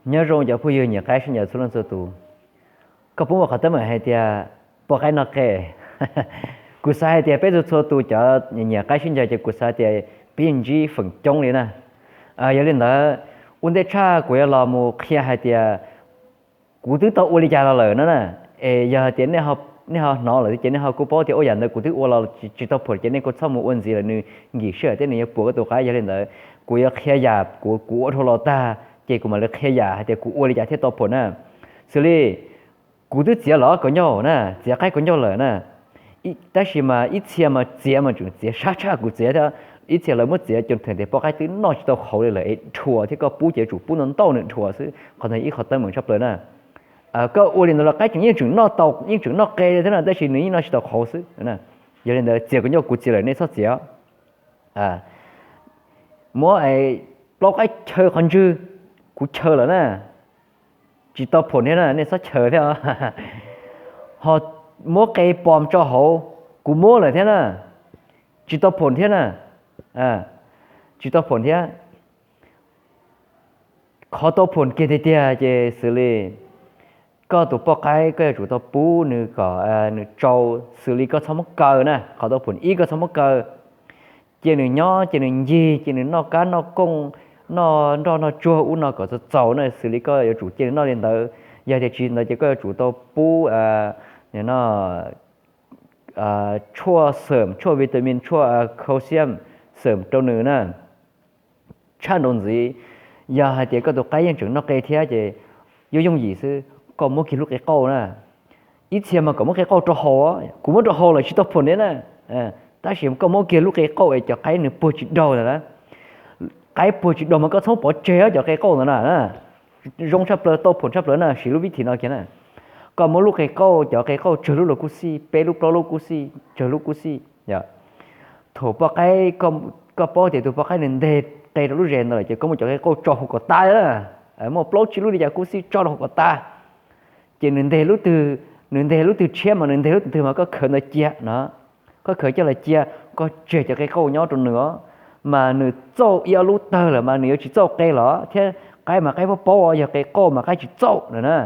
Nyob zoo cov phooj ywg nyiam qaib sib ncaws txhua leej txhua tus. Koj puas muaj qhov teeb meem hais tias poj qaib noj qe? Kuv xav hais tias peb txhua txhua tus cov nyiam qaib sib ncaws ces kuv xav tias peb yeej ntsib feem coob li na. Yog li ntawd, ua ntej tshaj kuv yuav los mus qhia hais tias kuv twb tau ua li cas los lawm no na. Es yog hais tias nej ho hnov lawm ces nej ho kuj paub tias ua yam ntawd kuv twb ua los tsis tau phom ces nej kuj txhob mus ua ntxiv lawm, nws nkim sij hawm thiab nws yuav puas koj tus qaib. Yog li ntawd, kuv yuav qhia yam kuv kuv ua dhau los tag ces kuv mam li qhia yam hais tias kuv ua li cas thiaj tau phom na. Xws li kuv twb txiav los kaus ncauj na, txiav qaib kaus ncauj lawm na, tab sis mas ib txhia mas txiav mas tseem txiav sab tshaj kuv txiav thiab. Ib txhia lawv muab txiav cov theem tias poj qaib twb noj tsis tau qhauv li lawm es dhuav thiab, koj pub ces yuav tsum pub ntau ntau nws dhuav xwb. Qhov ntawd ib qhov teeb meem tshaj plaws na. Koj ua li ntawd los qaib tseem yeej tseem noj tau, yeej tseem noj qe li thiab na, tab sis nws yeej noj tsis tau qhauv xwb. Yog li ntawd txiav kaus ncauj kuv txiav lawm nej txhob txiav. Muab plaub qaib chaw qhov ntswg, kuv chaw lawm na, tsis tau phom thiab na, nej txhob chaw thiab. Ho muab qe pom tso hauv, kuv muab lawm thiab na, tsis tau phom thiab na, tsis tau phom thiab. Qhov tau phom kiag tiag tiag ces xws li koj tus poj qaib koj yuav tsum tau pub nws kom nws tsau, xws li koj txhob muab kaw na, qhov tau phom ib koj txhob muab kaw. Cia nws nyob, cia nws ncig, cia nws noj kab noj kooj, noj nroj noj tsuag ub no kom txaus txaus na, xws li koj yuav tsum cia nws noj li ntawd. Yog tias tsis li ntawd ces koj yuav tsum tau pub no tshuaj xeem, tshuaj vitamin, tshuaj calcium xeem rau nws na. Tshaj nraud ntxiv, yog hais tias koj tus qaib yeej tseem noj qe thiab ces yooj yooj yim xwb, koj muab kiag lub qe qauj na. Ib txhia mas kom muab qe qauj rau haus, kuv muab rau haus lawm tsis tau phom thiab na. Tab sis koj muab kiag lub qe qauj es cov qaib nws puag tsis daug ntawd na. Qaib puag tsis daug mas koj txhob pov tseg cov qe qauj ntawd na. Zoo tshaj plaws, tau phom tshaj plaws na, siv lub vib thim no kiag na. Koj muab lub qe qauj, cov qe qauj tsawg lub los kuj xij, peb lub plaub lub kuj xij, tsawg lub kuj xij. Thaum poj qaib, koj paub tias tus poj qaib nws nteg qe rau lub zes ntawd lawm ces koj muab cov qe qauj tso hauv kom tas na. Muaj plaub tsib lub li cas kuj xij tso rau hauv kom tas. Ces nws nteg lub twg, nws nteg lub twg tshiab mas nws nteg lub twg mas koj khaws ntawd cia no. Koj khaws coj los cia, koj tseg cov qe qauj nyob rau nws os. Mas nws txauj ib ob lub tawg lawm mas nws yuav tsis txauj qe los thiab, qaib mas qaib paub paub, yog qe qauj mas qaib tsis txauj na.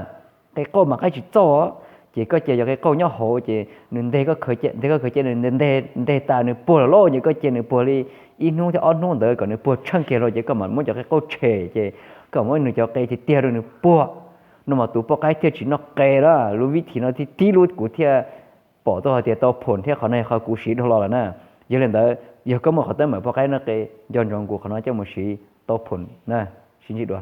Qe qauj mas qaib tsis txauj os. Ces koj cia cov qe qauj nyob hauv ces nws nteg koj khaws cia, nteg koj khaws cia, nws nteg tas nws puag lawm lauj, ces koj cia nws puag li ib hnub thiab ob hnub ntawd kom nws puag tsheej kiag los ces koj mam muab cov qe qauj tshem ces koj muab nws cov qe tiag tiag rau nws puag. No mas tus poj qaib thiaj tsis noj qe lawm. Lub vib thim no thiaj tib lub kuv thiaj pom tau hais tias tau phom thiab, qhov no yog qhov kuv siv dhau los lawm na. Yog li ntawd yog koj muaj qhov teeb meem poj qaib noj qe, nco ntsoov kuv qhov no coj mus siv tau phom na. Sib ntsib dua.